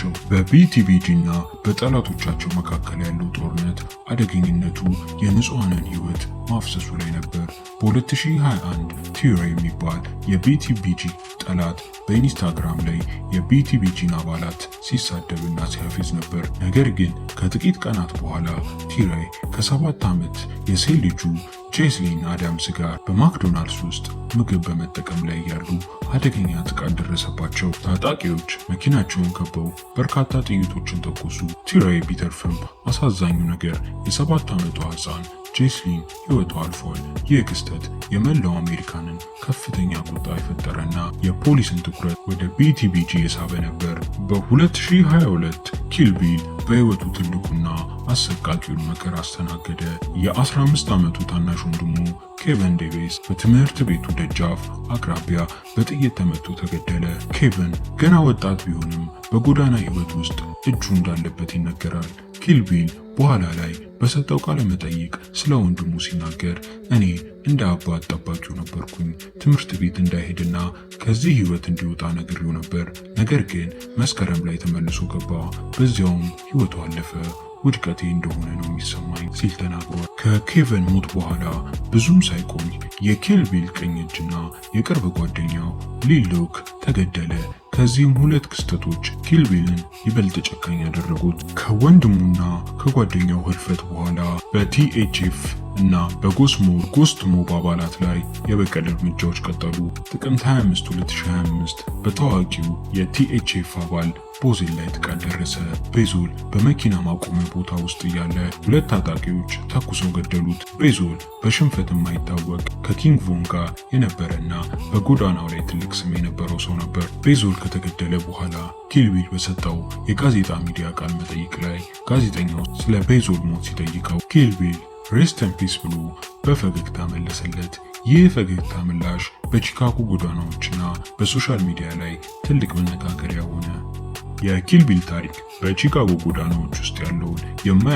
ናቸው። በ BTBG እና በጠላቶቻቸው መካከል ያለው ጦርነት አደገኝነቱ የንጹሐንን ሕይወት ማፍሰሱ ላይ ነበር። በ2021 ቲሬ የሚባል የ BTBG ጠላት በኢንስታግራም ላይ የ BTBG ን አባላት ሲሳደብና ሲያፌዝ ነበር። ነገር ግን ከጥቂት ቀናት በኋላ ቲሬ ከ7 ዓመት የሴት ልጁ ጄስሊን አዳምስ ጋር በማክዶናልድስ ውስጥ ምግብ በመጠቀም ላይ እያሉ አደገኛ ጥቃት ደረሰባቸው። ታጣቂዎች መኪናቸውን ከበው በርካታ ጥይቶችን ተኮሱ። ቲሬ ቢተርፍም አሳዛኙ ነገር የ7 ዓመቷ ሕፃን ጄስሊን ሕይወቷ አልፏል። ይህ ክስተት የመላው አሜሪካንን ከፍተኛ ቁጣ የፈጠረና የፖሊስን ትኩረት ወደ BTBG የሳበ ነበር። በ2022 ኪል ቢል በሕይወቱ ትልቁና አሰቃቂውን መከራ አስተናገደ። የ15 ዓመቱ ታናሽ ወንድሙ ኬቨን ዴቪስ በትምህርት ቤቱ ደጃፍ አቅራቢያ በጥይት ተመቶ ተገደለ። ኬቨን ገና ወጣት ቢሆንም በጎዳና ሕይወት ውስጥ እጁ እንዳለበት ይነገራል። ኪል ቢል በኋላ ላይ በሰጠው ቃለ መጠይቅ ስለ ወንድሙ ሲናገር፣ "እኔ እንደ አባት ጠባቂው ነበርኩኝ። ትምህርት ቤት እንዳይሄድና ከዚህ ህይወት እንዲወጣ ነግሬው ነበር። ነገር ግን መስከረም ላይ ተመልሶ ገባ። በዚያውም ህይወቱ አለፈ። ውድቀቴ እንደሆነ ነው የሚሰማኝ" ሲል ተናግሯል። ከኬቨን ሞት በኋላ ብዙም ሳይቆይ የኪል ቢል ቀኝ እጅና የቅርብ ጓደኛው ሊል ሉክ ተገደለ። ከዚህም ሁለት ክስተቶች ኪል ቢልን ይበልጥ ጨካኝ ያደረጉት። ከወንድሙና ከጓደኛው ህልፈት በኋላ በ THF እና በ Ghost Mob አባላት ላይ የበቀል እርምጃዎች ቀጠሉ። ጥቅምት 25 2025 በታዋቂው የ THF አባል ቦዜል ላይ ጥቃት ደረሰ። ቤዞል በመኪና ማቆሚያ ቦታ ውስጥ እያለ ሁለት ታጣቂዎች ተኩሰው ገደሉት። ቤዞል በሽንፈት የማይታወቅ፣ ከኪንግ ቮን ጋር የነበረና በጎዳናው ላይ ትልቅ ስም የነበረው ሰው ነበር። ቤዞል ከተገደለ በኋላ ኪል ቢል በሰጠው የጋዜጣ ሚዲያ ቃለ መጠይቅ ላይ ጋዜጠኛው ስለ ቤዞል ሞት ሲጠይቀው ኪል ቢል "Rest in peace" ብሎ በፈገግታ መለሰለት። ይህ ፈገግታ ምላሽ በቺካጎ ጎዳናዎችና በ social media ላይ ትልቅ መነጋገሪያ ሆነ። የኪል ቢል ታሪክ በቺካጎ ጎዳናዎች ውስጥ ያለውን የማያ